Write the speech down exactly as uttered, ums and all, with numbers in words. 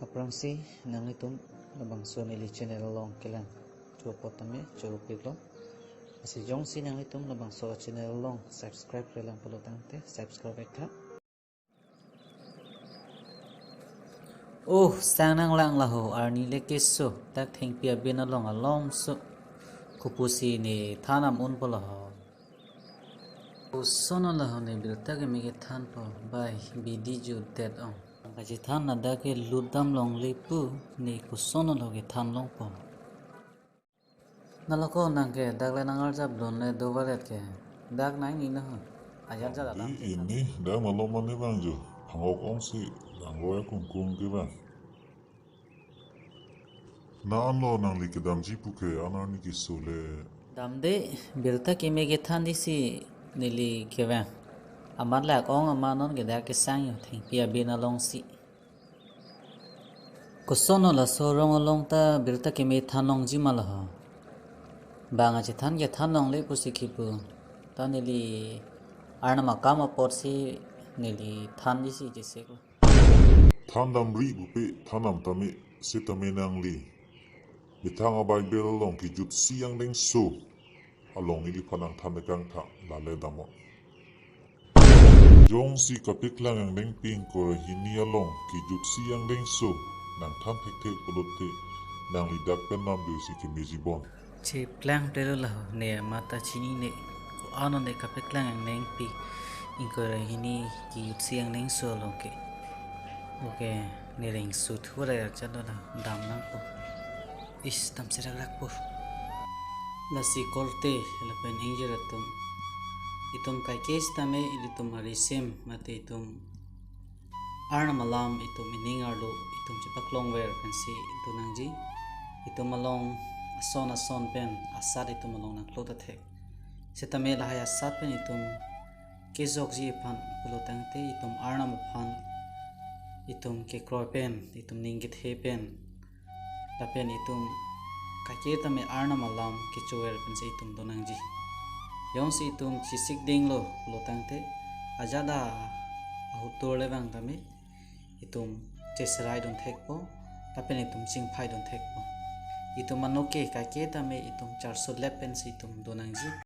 Aphrangsi nanglitum labangso neli channel along kelang chopot tame chorupiklo. Lasi jongsi nanglitum labangso channel along subscribe-re lang pulo tangte subscribe-ik tha. Oh, sang nanglang laho, arni le keso, dak thengpi abin along alongso. Kopusi ne than am unpo laho. Kosonlo laho ne birta keme kethanpo, bai bidi jutdet ong. Kachethan ladak ke lutdam longle pu, ne kosonlo kethan longpo. Naloko nang ke dak le nang arjap lun le dovalet ke. Dak nang ni no. Ajat jat alam. Di ini dak malom mane bang jo. Phangok ongsi langroi akungkung ke bang. Na anlo nangli kedamji pu ke an arni keso le. Damde birta keme kethan disi neli kevang. Amat lak ong amat non ke dak kesang jo thengpi abin alongsi. Kosonlo laso rong along ta birta keme than longji ma laho. Bang achethan kethan longle pusi kipu. Ta neli Arnam akam apotsi neli than disi cheseklo. Than damri bupe than dam tame sitame nangli. Methang a-Bible along kejutsi angdengso along neliphan nangthan dekang tha, lale damnon. Jongsi kapeklang angdengpi ingkoi ra hini along kejutsi angdengso nangthan thekthe pulote nangli dak pen namdesi kemeji bon. Cheplang plelo laho ne amat ta chinine. Ko-an ne kapeklang angdengpi ingkoi ra hini kejutsi angdengso along ke. Oke, ne rengso thu ra ya chalo la dam nangpo. Is, dam serak rak po. Lasi korte lapen ingjir atum. Itum kaiketa tame ilitum arisim mate itum Arnam alam itum ining arlo itum chepaklongver pensi do nangji. Itum along ason ason pen asat itum along nangklo ta thek. Sitame lahai asat pen itum kejokji aphan pulo tangte itum Arnam aphan itum kekroi pen, itum ning kethe pen, lapen itum kaiketa tame Arnam alam kechover pensi itum do nangji. Jongsi itum chesik dinglo pulo tangte ajat a-ahutur le bang tame itum cheserai dun thekpo, lapen itum chingphai dun thekpo. Itum anoke kaiketa tame itum charso lep pensi itum do nangji.